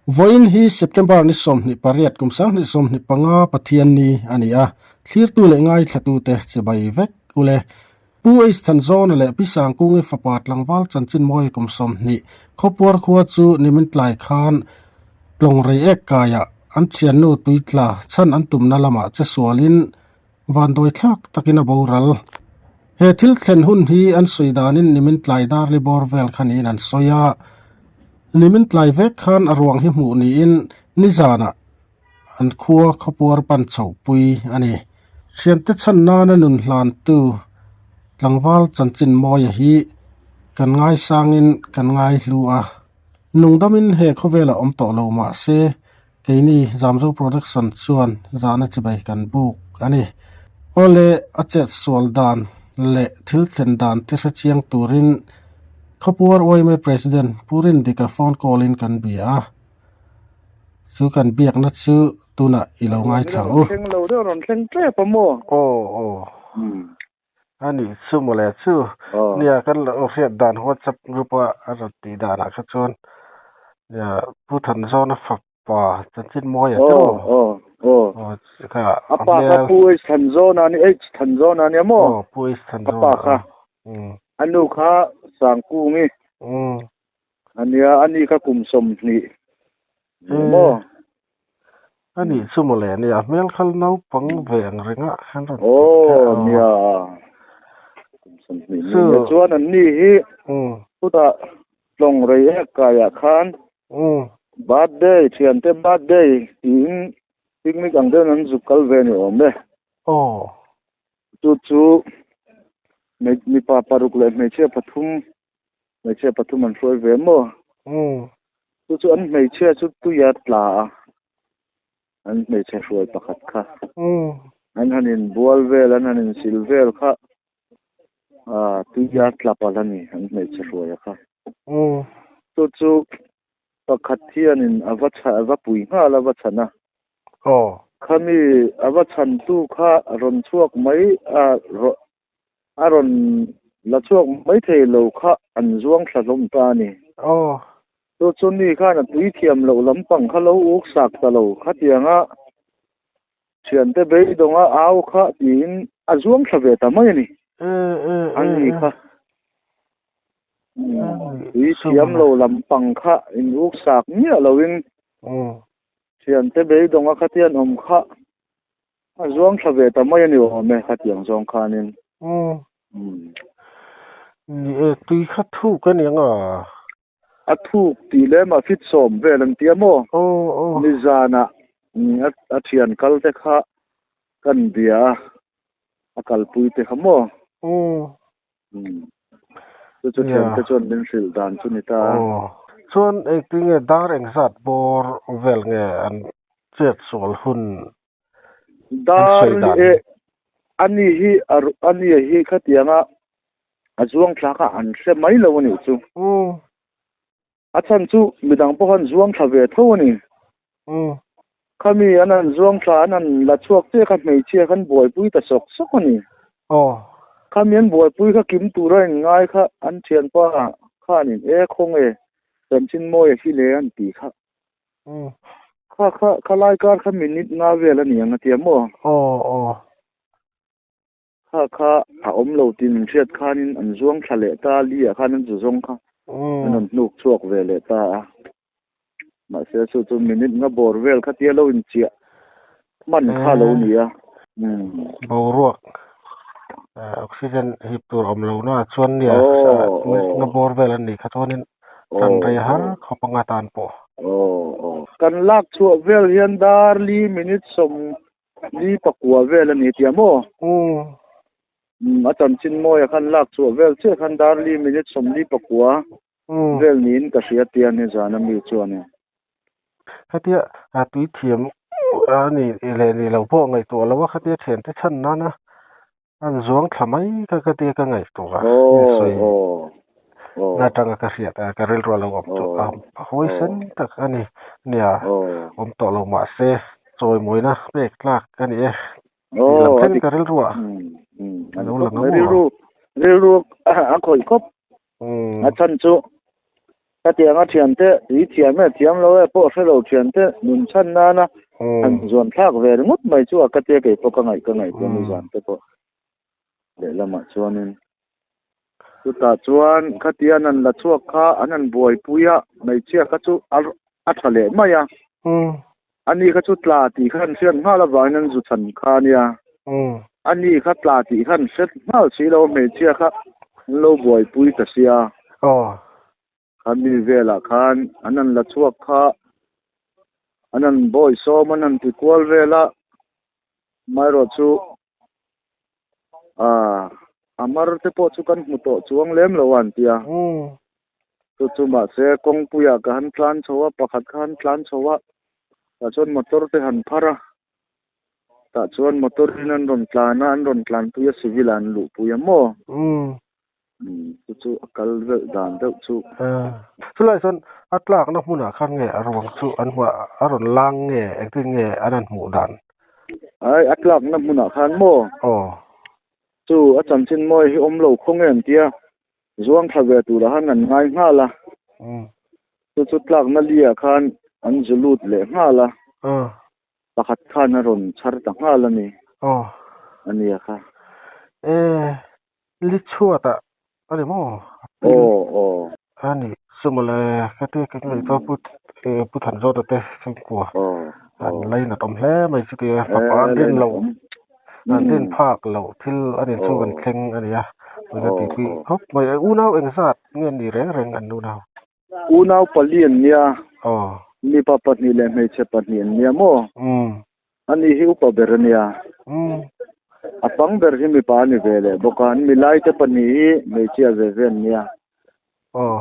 Vawiin hi September ni 28 kum 2025 Pathian ni a ni a, thlirtu leh ngaithlatute chibai vek ule. Pu Ace Thanzawna leh Pi Sangkungi fapa tlangval chanchin mawi kum 20 khawpuar khua chu nimin tlai khan tlawng rei ek kaiah an thiannu tuitla chhan an tumna lamah che sualin vandawi thlak takin a boral. He thil thlen hun hi an sawi danin nimin tlai dar li bawr vel kha niin an sawi a. Nimin tlai vek khan a ruang hi hmuh niin nizanah an khua khawpuar pan chhohpui a ni. Thiante chhan nana nun hlantu tlangval chanchin mawia hi kan ngaisangin kan ngaihlu a. Nungdamin he khawvelah awm tawh lo mah se keini Zamzo Production chuan zahna chibai kan buk a ni. Awle a chet sual dan leh thil thlen dan te hre chiang turin khawpuar YMA President Pu Rindika phone call in kan bia a. Chu kan biakna chu tunah i lo ngaithla ang u. Thleng lo deuh rawn thleng tep a maw? Aw aw. Ani chu mawle chu. Nia kan lo hriat dan WhatsApp group a a rawn tih danah kha chuan nia Pu Thanzawna fapa chanchin mawi a chu. Aw aw aw. Aw kha A pa kha Pu H Thanzawna a ni H Thanzawna a nia maw? Aw Pu H Thanzawna. A pa kha. A nu kha Sangkungi. Ania ani kha kum 20 maw? Ani chu mawle ania hmel khal naupang ve ang renga khan rawn ti kha. Aw nia kum 20 ni nia chuan an ni hi chutah tlawng rei ek kaiah khan birthday thiante birthday tiin picnic ang deuhin an zuk kal ve ni awm e. Aw. Chu chu mipa paruk leh hmeichhia pathum hmeichhia pathum an hruai ve maw? Chu chu an hmeichhia chu tuia tla a, an hmeichhe hruai pakhat kha. An han inbual vel, an han insil vel kha tuia tla palh a ni, an hmeichhe hruaia kha. Chu chu pakhat hianin a va chhan, a va pui nghal a va chhan a. Khami a va chhantu kha rawn chhuak mai a, a rawn la chhuak mai thei lo kha an zuang thla hlawm ta a ni. Aw. Chu chu ni khan a tui thiam loh lampang kha lo uk sak ta lo khatianga thiante beidawnga au kha tiin a zuang thla ve ta mai a ni. A ni kha. Tui thiam lo lampang kha in uk sak miah loin thiante beidawnga khatian awm kha A zuang thla ve ta mai a ni awm e khatiang zawng khanin. Ni e, tui kha thuk a ni ang a. A thuk tih lem a fit sawm vel an tia maw? Aw aw. Nizanah a thian kal te kha kan bia a, a kalpui te kha maw? Chu chu thian te chuan min hrilh dan chu ni ta a. Aw. Chuan engtin nge dar engzat bawr vel nge an chet sual hun an Dar sawi dan? e ani hi ani hi khatianga a zuang thla kha an hre mai lo a nih chu. A chhan chu midang pawh khan zuang thla ve tho a ni. Khami an han zuang thla an han la chhuak chiah kha hmeichhia khan buaipui ta sawk sawk a ni. Khami an buaipui kha kim tura inngai kha an thianpa khanin e khawnge chanchin mawi a hi le an ti kha. Kha kha khalai kar kha minute nga vel a ni ang a tia maw? Aw aw. Kha kha a awm lo tih min hriat khanin an zuang thla leh ta, li ah khan an zu zawng kha an rawn hnuk chhuak ve leh ta a. Mahse chu chu minute nga bawr vel kha tia lo inchiah hman kha lo ni a. Boruak oxygen hip tur awm lo na chuan nia minute nga bawr vel an nih kha chuanin tan rei har khawp anga tan pawh. Kan lak chhuah vel hian dar li minute sawm Li pakua vel a ni tia maw? A chanchin mawia khan lak chhuah vel chiah khan dar li minute 44 vel niin ka hria tia ni zan a mi chuan e. Khatia tui thiam a ni leh ni lo pawh ngaihtuah lo a, khatia thiante chhan nana an zuang thla mai kha khatia ka ngaihtuah a, sawi na atanga ka hriat a, ka rilru a lo awm chu a hawi sen tak a ni. Nia, awm tawh lo mahse chawimawina pek tlak a ni e tih lam thleng ka rilru a a lo lang a maw? Rilru a khawih khawp. A chhan chu. Khatianga thiante tui thiam e thiam lo e pawh hre lo thiante nun chhan nana han zuan thlak ve ringawt mai chu a ka tia kei pawh ka ngaih ka ngaihtuah ni zan te pawh lehlamah chuanin chutah chuan khatia an han la chhuak kha an han buaipui a hmeichhia kha chu a a tha leh mai a ani kha chu tla tih kha an hriat nghal avangin an zu chhan kha a nia ani kha tla tih kha an hre nghal si lo hmeichhia kha an lo buaipui ta sia. Khami velah khan an han la chhuak kha an han bawi sawm an han ti kual vel a, amaherawh chu aaa a mar te pawh chu kan hmu tawh chuang lem lo a an ti a. Chu chu mahse kawngpuiah ka han tlan chho a, pakhat kha han tlan chho a, tah chuan motor te han phar a, tah chuan motor in an rawn tlan a, an rawn tlanpui a civil ah an luhpui a maw? Chu chu a kal velh dan deuh chu. Chulai chuan a tlakna hmunah khan nge a ruang chu an hmuh a rawn lang nge engtin nge an han hmuh dan? Ai a tlakna hmunah khan maw? Aw. Chu a chanchin mawi hi awm lo khaw nge an tia zuang thla ve turah khan an ngai nghal a. Chu chu tlakna liah khan an zu lut leh nghal a. Pakhat khan a rawn chhar ta nghal a ni. Aw. A nia kha. E. Li chhuatah a ni maw? Aw aw. A ni chu mawle ka ti ka ngaihtuah pu pu Thanzawta te chhungkua an lainat awm hle mai chu tia fapa an rin lo an rin phak loh thil a nin chu kan thleng a nia ka ti pui khawp mai unau engzat nge ni reng reng an unau? Unau pali an nia mipa pahnih leh hmeichhe pahnih an nia maw? Ani hi upa ber a nia. A pang ber hi mipa a ni ve leh bawk a, an milai te pahnih hi hmeichhia ve ve an nia. Aw.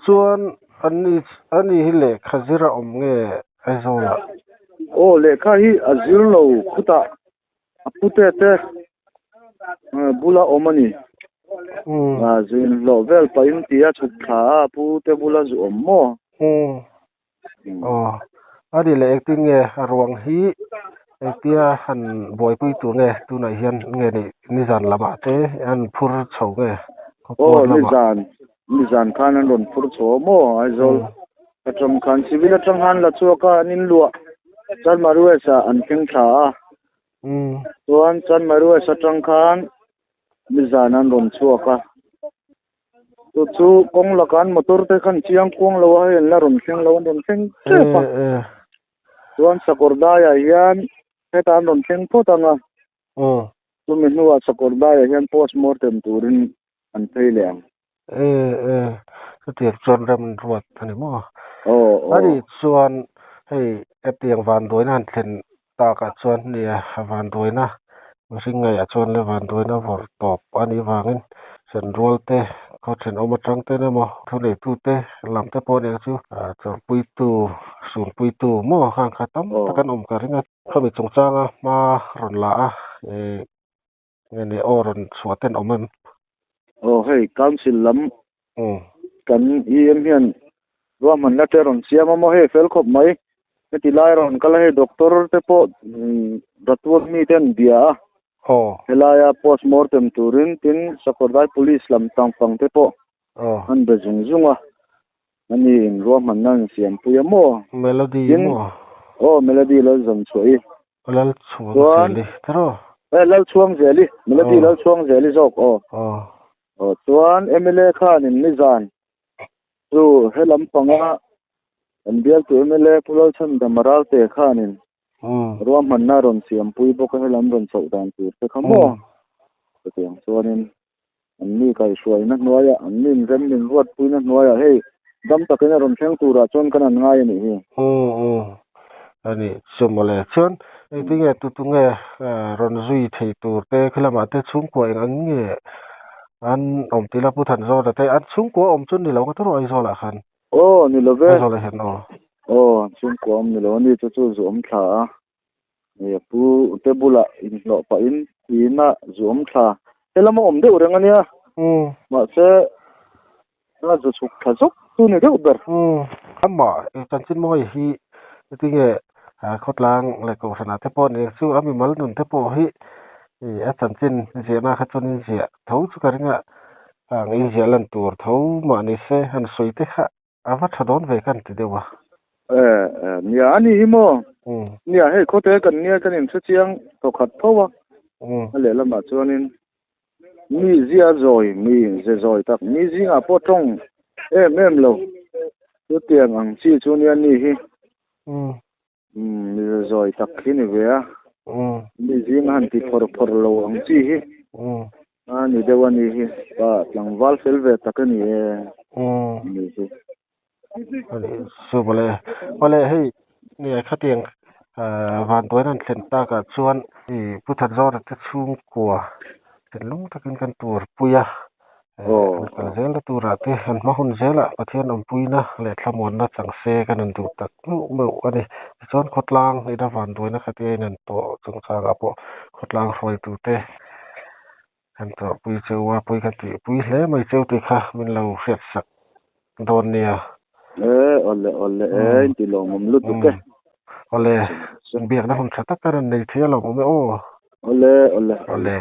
Chuan ani ani hi lehkha zir a awm nge Aizawlah? Aw, lehkha hi a zir lo khutah a pute te bula awm a ni. Zuinhlawh vel pahin tia chhuk thla a, a pute bula zu awm maw? Aw, a ni leh engtin nge a ruang hi engtia han buaipui tur nge tunah hian nge ni nizan lamah te an phur chho nge khawpuar lamah. Aw nizan nizan khan an rawn phur chho a maw Aizawl atang khan civil atang khan la chhuak a an inluah Chanmari West ah an thleng thla a chuan Chanmari West atang khan nizan an rawn chhuak a. Chu chu kawng lakah an motor te khan chiang kuang lo a hei an la rawn thleng lo an rawn thleng tep a chuan sakawr daiah hian hetah an rawn thleng phawt ang a chumi hnuah sakawr daiah hian post mortem turin an phei leh ang. E e chutiang chuan rem an ruat a ni maw? A nih chuan hei hetiang vanduaina han thlen takah chuan nia vanduaina mihring ngaihah chuan le vanduaina vawrh tawp a nih vangin senrual te khaw thenawm atang ten emaw thuneitute lam te pawh aniang chu chawrpuitu sunpuitu maw khang kha tam tak an awm ka ring a khami chungchanga hma rawn la a ih nge ni aw rawn chhuah ten awm em? Aw hei council lam kan EM hian ruahmanna te rawn siam a maw hei fel khawp mai heti lai rawn kal a hei doctor te pawh Ratual mi te an bia a helaia post mortem turin tin Sakawrdai police lam tangpang te pawh an be zung zung a ani in ruahmanna an siampui a maw Melody maw? Aw Melody Lalzamchhuah i Lalchhuang Zeli tiraw? Eh Lalchhuang Zeli, Melody Lalchhuang Zeli zawk aw. Aw. Aw chuan mla khanin nizan chu he lampanga kan bialtu mla Pu Lalchhandama Ralte khanin ruahmanna rawn siampui bawk a helam rawn chhoh dan tur te kha maw? Chutiang chuanin an mi kaihhruaina hnuaiah an mi inrem min ruatpuina hnuaiah hei dam takin a rawn thleng turah chuan kan an ngai a nih hi. Umm a nih chu mawle. Chuan engtin nge tu tu nge rawn zui thei tur te khi lamah te chhungkua eng ang nge an awm tih la Pu Thanzawna te an chhungkua awm chu ni lo nga tawrh Aizawlah khan. Aw ni lo ve. Aizawlah hian aw. Aw chhungkua awm ni lo a ni chu chu zu awm thla a. Hei a pu te bulah inhlawh pahin tina zu awm thla helam a awm deuh reng a nia mahse a zu chhuk thla zawk chu ni deuh ber. Amah chanchin mawi hi tinge khawtlang leh kohhranah te pawh aniang chu a mimal nun te pawh hi a chanchin ziahna kha chuan in ziah tho chu ka ring a. Ang inziah lan tur tho mah ni se han sawi te kha a va tha dawn ve kan ti deuh a. Eh eh nia a ni hi maw? Nia hei khawte kan nia kan inhre chiang thawkhat tho a. A lehlamah chuanin mi zia zawi mi ze zawi tak mi zingah pawh tawng em em lo chutiang ang chi chu nia ni hi. Umm mi zawi tak hi ni ve a, mi zing a han ti phawr phawr lo ang chi hi a ni deuh a ni hi, pa tlangval fel ve tak a ni e ni hi. Chu mawle, mawle hei nia khatiang vanduaina an thlen takah chuan i Pu Thatzawna te chhungkua thinlung takin kan turpui a. An kal zelna turah te an hma hun zelah Pathian awmpuina leh thlamuanna chang se kan han duh tak meuh meuh a ni. Tichuan khawtlang ina vanduaina khatia in an tawh chungchangah pawh khawtlang hruaitute kan tawrhpui cheu a, pui kan tihpui hle mai cheu tih kha min lo hriatsak dawn nia. E awle awle e inti lawmawm lutuk e. Awle, biakna hun tha tak ka rawn nei thei a lawmawm e aw. Awle awle. Awle.